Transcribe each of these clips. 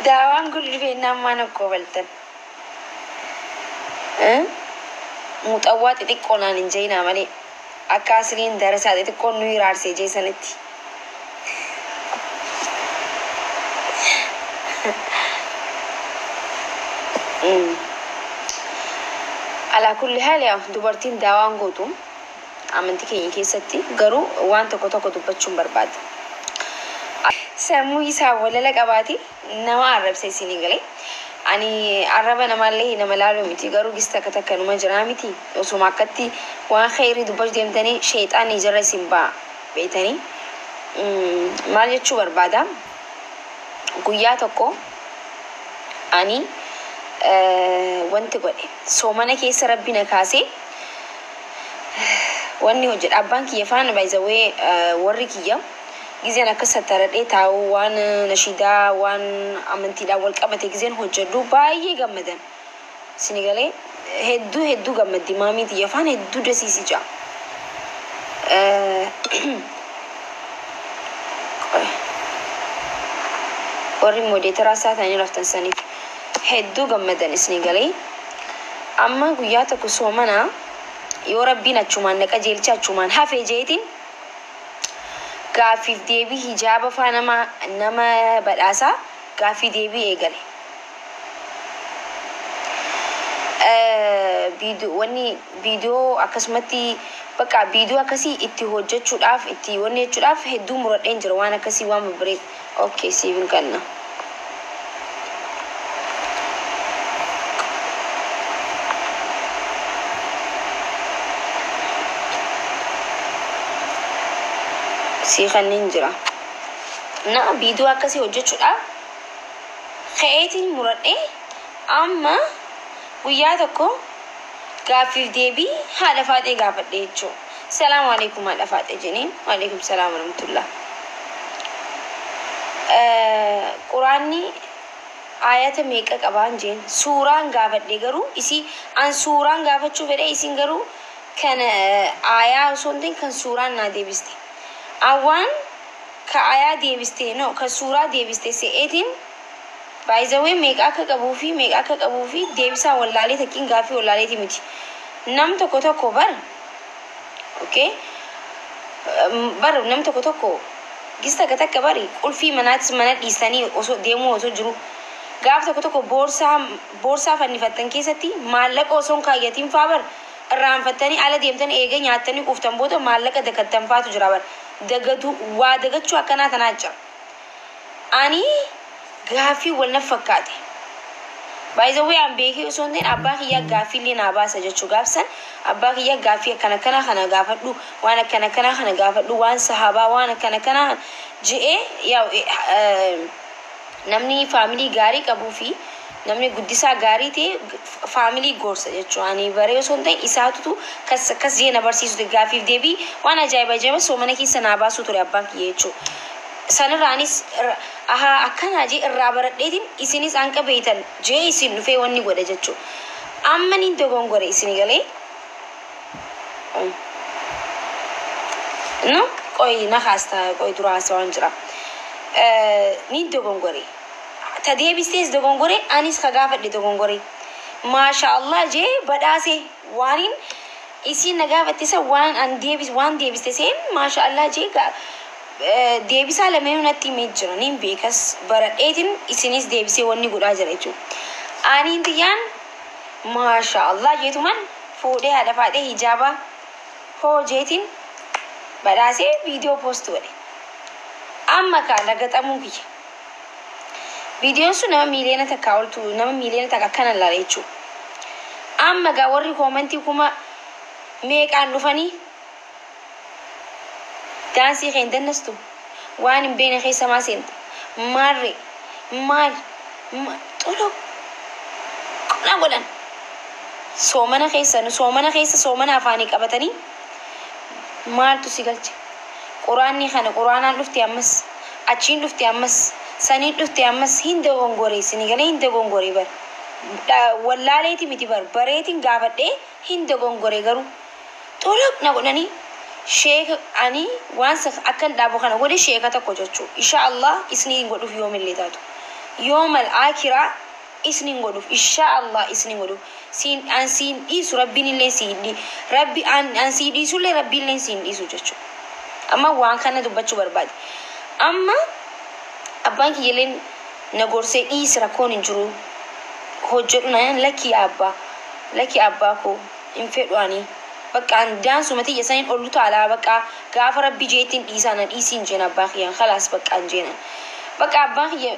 Daawaan kun dhufeennaan maan okkoobaltan? Muuxawwaa xixiqqoo naan hin jeenaa malee akka asliin darasaa xixiqqoon nu hiraarsee jeesanitti. Alaa kulli haal yaa dubartiin daawaan gootu amantii keenya keessatti garuu waan tokko tokko dubbachuun barbaada. Sammuu isaa walala qabaate nama arrabsa isinii galee. Ani arraba namaallee nama laaluu miti, garuu gis takka takka numa jiraa miti, osuma akkatti waan kheyrii dubbachuu deemtanii sheexaanni jarra isin ba'a beeytanii. Maal jechuu barbaada? Guyyaa tokko ani wanti godhe soomana keessa Rabbi na kaasee wanni hojjedha. Abbaan kiyya faana, by the way, warri kiyya gizeen akka sattaradhee taa'u, waan nashiidaa, waan amantiidhaan wal qabate gizeen hojjedhu baay'ee gammadan. Sini galee, hedduu hedduu gammaddi maamii tiyya faana, hedduu dasiisi ja'a. Warri moderator isaa ta'anii raftan saniif hedduu gammadan isini galee. Amma guyyaa tokko soomanaa yoo Rabbiin achumaan na qajeelcha achumaan hafe jeetiin gaaffiif deebii hijaaba faa nama badhaasaa gaaffii deebii eegale. Wanni viidiyoo akkasumatti bakka viidiyoo akkasii itti hojjechuudhaaf, itti wanni jechuudhaaf hedduu muradheen jira, waan akkasii waan babbareedu. Okay, siifin kanna. Sii kanneen jira. Na viidiyoo akkasii hojjechuudhaaf ka'eetiin muradhee, amma guyyaa tokko gaaffiif deebii haadha Faaxee gaafadhe jechuudha. "Salaamu alaikum, haadha Faaxee," jedheen. "Waalaikum salaam warahmatullah." "Quraanni ayata meeqa qabaan?" jeen. Suuraan gaafadhe garuu isii an suuraan gaafachuu fedhe, isin garuu kan aayaa osoo hin ta'in kan suuraan naa deebiste. Awwaan ka ayaa deebiste, no, kan suuraa deebiste se'eetiin baay'izawee meeqa akka qabuu fi meeqa akka qabuu fi deebisaa wallaalee takkiin gaaffii wallaaleeti miti. Nam tokko tokko bar, okay, bar nam tokko tokko gis takka takka bari qulfii manaatis mana dhiistanii osoo deemuu osoo jiru, gaaf tokko tokko boorsaa fannifattan keessatti maallaqa osoo hin kaayyatiin faa bar irraanfattanii ala deemtanii, eega nyaattanii quuftan booda maallaqa dagattan faatu jira bar. Dagatu, waa dagachuu akkanaa tanaa jira. Ani gaaffii wal na fakkaate. By the way, an beekee osoo hin ta'in abbaa kiyyaa gaaffii illee naa baasa jechuu. Gaafsan abbaa kiyyaa gaaffii akkana akkanaa kana gaafadhu, waan akkana akkanaa kana gaafadhu, waan sahabaa, waan akkana akkanaa je'ee. Yaa namni family gaarii qabuu fi namni guddisaa gaarii ta'e family gorsa jechuudha. Ani baree osoo hin ta'in isaatutu kas akkas jee na barsiisu ture. Gaaffiif deebii waan ajaa'iba ajaa'iba soomana keessa naa baasuu ture abbaan kiyya jechuudha. Sanirraanis ahaa akkanaa jee irraa baradheetiin isinis hanqa beeytan jee isin dhufee wanni godhe jechuudha. Amma nin dogongore isin galee. No, qoy, na kaasta, qoy, dura haasawaan jira. Nin dogongore. Ta deebistees dogongore, anis ka gaafadhe dogongore. Maasha Allah jee badhaase, waanin isiin na gaafatte isa waan an deebis, waan deebiste seen maasha Allah jee deebisaa lameenuu natti himee jira. Nin beekas, baradheetiin isinis deebisee wanni godhaa jira jechuudha. Aniin tiyyaan maasha Allah jeetuman fuudhee haadha Faaxee hijaaba hoo jeetiin badhaasee viidiyoo post godhe. Amma kaa lagaxamuu kiyya. Viidiyoon sun nama 1 miiliyoona oltu, nama 1 miiliyoona akkana ilaala jechuudha. Amma gaa warri comment kuma meeqaan dhufanii daansii kee hin dannastu, waan hin beekne keessa maa seenta, maarree maal xolo qona godhan. Soomana keessa, soomana keessa, soomana afaanii qabatanii maaltu si galche? Quraanni kana quraanaan dhufte, ammas achiin dhufte, ammas saniin dhufte, ammas hin dogongore isin galee, hin dogongore bar. Wallaaleeti miti bar, bareetiin gaafadhee hin dogongore, garuu xoloq na godhanii. Sheeka ani waan akkan dhaabu kana godhe, sheeka tokko jechuu, insha Allah isnii hin godhuuf yoomillee taatu. Yoomal aakiraa isnin godhuuf, insha Allah isnin godhuuf. Siin an siin dhiisu, Rabbiin illee siin Rabbi an sii dhiisullee, Rabbiin illee siin dhiisu jechuudha. Amma waan kana dubbachuu barbaade. Amma abbaan kiyyaaleen na gorsee, "Dhiisi, rakkoon hin jiru, hojjedhu." Naan, "Lakkii abbaa, lakkii abbaa koo, hin fedhu ani. Bakka an daansuma tiyya saniin ol utaalaa, bakka gaafa Rabbi jeettiin dhiisaa, na dhiisiin," jeen abbaa kiyyaan. "Khalaas, bakka," an jeenan. Bakka abbaan kiyya,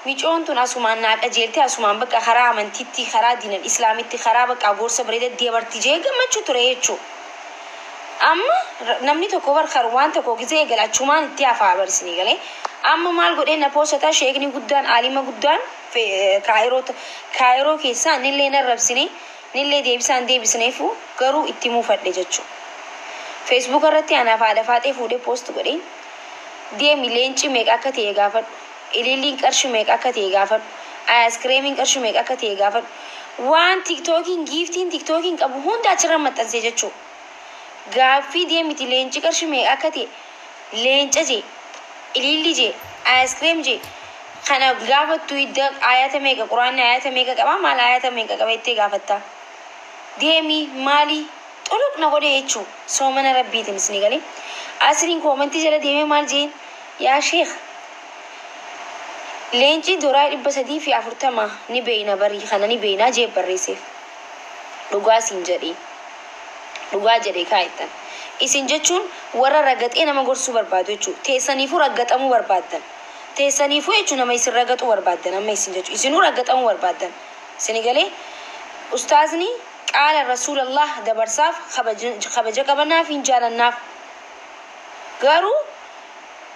micoon tun asumaan naa qajeelte, asumaan bakka karaa amantiitti, karaa diinan islaamitti, karaa bakka gorsa bareeda dabarti jee gammachuu ture jechuudha. Amma namni tokko bar waan tokko gisee eegale achumaan itti hafaa barsinii galee. Amma maal godhee na poostataa? Sheekni guddaan, aalima guddaan Kaayiroo keessaa nillee narrabsine, nillee deebisaan deebisneefu, garuu itti muufadhe jechuudha. Facebook irratti anaaf haadha faaxee fuudhee post godhee, "Deemi, leenci meeqa akka ta'e gaafadhu. Ililliin qarshii meeqa akka ta'e gaafadhu. Aayiskiriimiin qarshii meeqa akka ta'e gaafadhu." Waan TikTokiin, giftiin TikTokiin qabu hunda achirra maxxansee jechuudha. Gaaffii, "Deemiti, leenci qarshii meeqa akka ta'e, leenca jee, ililli jee, aayiskiriim jee, kana gaafattu, hidda ayata meeqa, Quraanni ayata meeqa qaba, maal ayata meeqa qaba jettee gaafatta. Deemi maali?" Xuluq na godhe jechuu soomana Rabbiitiin isinii galee. Asriin commentii jala deemee maal jeen? "Yaa sheekh, leenci doraa 340 ni beeyna, barii kana ni beeynaa," jee barreesseef. Dhugaa siin jedhee. Dhugaa jedhee kaa'ettan. Isin jechuun warra ragaxee nama gorsuu barbaadu jechuudha. Teessaniifuu raggaxamuu barbaaddan. Teessaniifuu jechuun nama isin ragaxuu barbaaddan amma isin jechuudha. Isinuu raggaxamuu barbaaddan. Isin galee, ustaazni qaala Rasuulallah dabarsaaf kabaja qabanaaf hin jaalannaaf. Garuu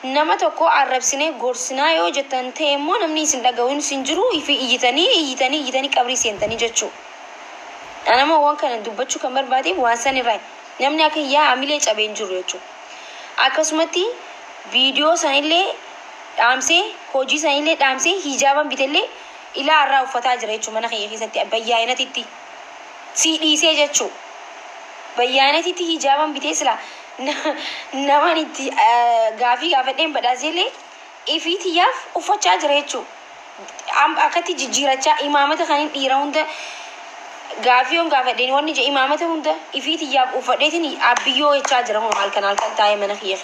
nama tokko arrabsinee gorsinaa yoo jettan ta'e immoo, namni isin dhaga'uun isin jiru, ifi iyyitanii iyyitanii iyyitanii qabrii seentanii jechuudha. Anama waan kana dubbachuu kan barbaadeef waan san irraa namni akka yaa hamilee cabee hin jiru jechuudha. Akkasumatti viidiyoo sanillee dhaamsee, hojii sanillee dhaamsee, hijaaban bitellee ilaa irraa uffataa jira jechuudha mana kiyya keessatti bayyaayinatitti. Sii dhiisee jechuudha. Bayyaayinatitti hijaaban bitee sila naman itti gaafii gaafadheen badhaaseellee ifii tiyyaaf uffachaa jira jechuudha. Akkatti jijjiirachaa imaamata kan hin dhiira hunda gaafii yoon gaafadheen wanni je imaamata hunda ifii tiyyaaf uffadheetiin abbiyyoo jechaa jira hun halkan halkan taa'ee mana kiyya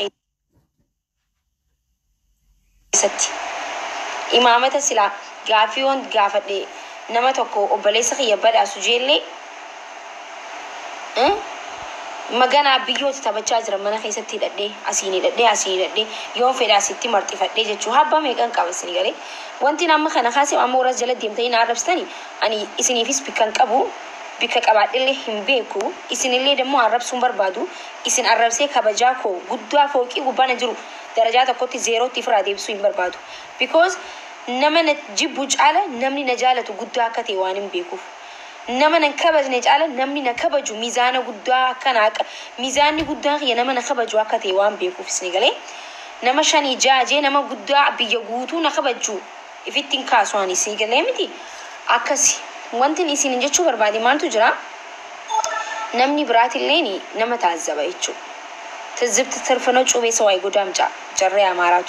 keessatti. Imaamata silaa gaafii yoon gaafadhe nama tokko obboleessa kiyya badhaasu jeellee maganaa biyyooti taphachaa jira mana keessatti hidhadhee, asiin hidhadhee, asiin hidhadhee, yoon fedhe asitti marxifadhee jechuu habbaa meeqan qaba isinii galee. Wanti amma kana kaasee, amma warra jala deemtanii na arrabsitanii, ani isiniifis bikka hin qabu, bikka qabaadhellee hin beeku. Isinillee dammoo arrabsuun barbaadu. Isin arrabsee kabajaa koo guddaa fooqii gubbaa na jiru darajaa tokkotti zeerootti ifirraa deebisuu hin barbaadu, because nama na jibbu caala namni na jaalatu guddaa akka ta'e waan hin beekuuf. Nama nan kabajne caala namni na kabaju mizaana guddaa akka naa, mizaanni guddaan kiyya nama na kabaju akka ta'e waan beekuuf, isin galee, nama shanii ja'a jee nama guddaa biyya guutuu na kabaju ifittiin kaasu ani, isin galee miti? Akkasi wanti isin jechuu barbaade maaltu jira, namni biraatilleen nama taazzaba jechuudha. ትዝብት ትርፍ ነው፣ ጩቤ ሰው አይጎዳም ጀሬ አማራቱ።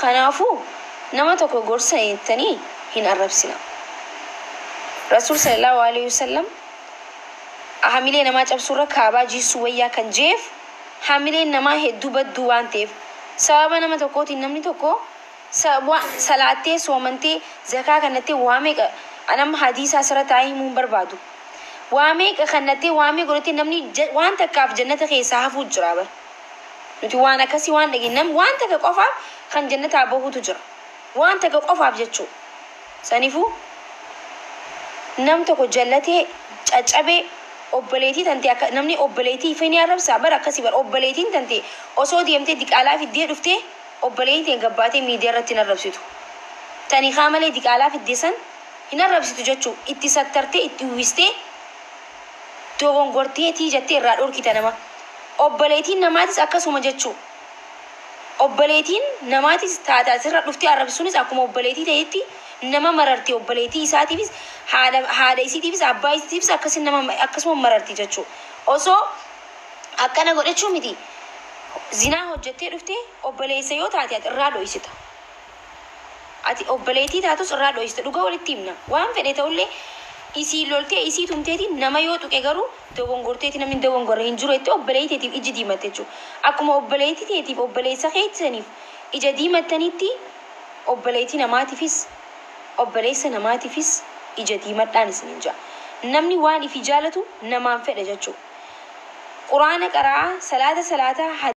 Kanaafuu nama tokko gorsa jettanii hin arrabsina. Rasuul sallallahu alaihi wasallam hamilee namaa cabsuurra kaabaa jiisuu wayyaa kan jeef, hamileen namaa hedduu badduu waan ta'eef, sababa nama tokkootiin namni tokko salaattee, soomantee, zakaa kannattee, waa meeqa, anamma hadiisaa asirra taa'ee himuu hin barbaadu. Waa meeqa kannattee, waa meeqa godhattee, namni waan takkaaf jannata keessaa hafuu jira bara. Nuti waan akkasii waan dhageenye, namni waan takka qofaaf kan jannataa bahuutu jira. Waan takka qofaaf jechuudha. Saniifuu nam tokko jallatee caccabee, obboleetii tante akka namni obboleetii ifee ni arrabsaa bara akkasii bara. Obboleetiin tante osoo deemtee diqaalaa fiddee dhuftee, obboleetiin ta'e gabbaatee miidiyaa irratti hin arrabsitu. Tani kaa malee diqaalaa fiddee san hin arrabsitu jechuudha. Itti sattartee, itti uwwistee, dogongorteetii jettee irraa dhorkita nama. Obboleetiin namaatis akkasuma jechuudha. Obboleetiin namaatis taate asirra dhuftee arrabsuunis akkuma obboleetii ta'etti nama mararti. Obboleetii isaatiifis, haadha isiitiifis, abbaa isiitiifis akkasin nama akkasuma mararti jechuudha. Osoo akkana godhachuu miti, zinaa hojjettee dhuftee obboleessa yoo taate ati irraa dho'isita. Ati obboleettii taatus irraa dho'iste, dhugaa walitti himna. Waan fedhe ta'ullee isii loltee isii tumteeti nama yoo tuqe garuu dogongorteeti, namni dogongorre hin jiru jettee obboleettiitiif iji diimatte jechuudha. Akkuma obboleettii teetiif obboleessa keessaniif ija diimattanitti obboleettii namaatiifis obboleessa namaatiifis ija diimadhaan isiniin ja'a. Namni waan ifi jaalatu namaan fedha jechuudha. Quraana qara'aa, salaata salaataa.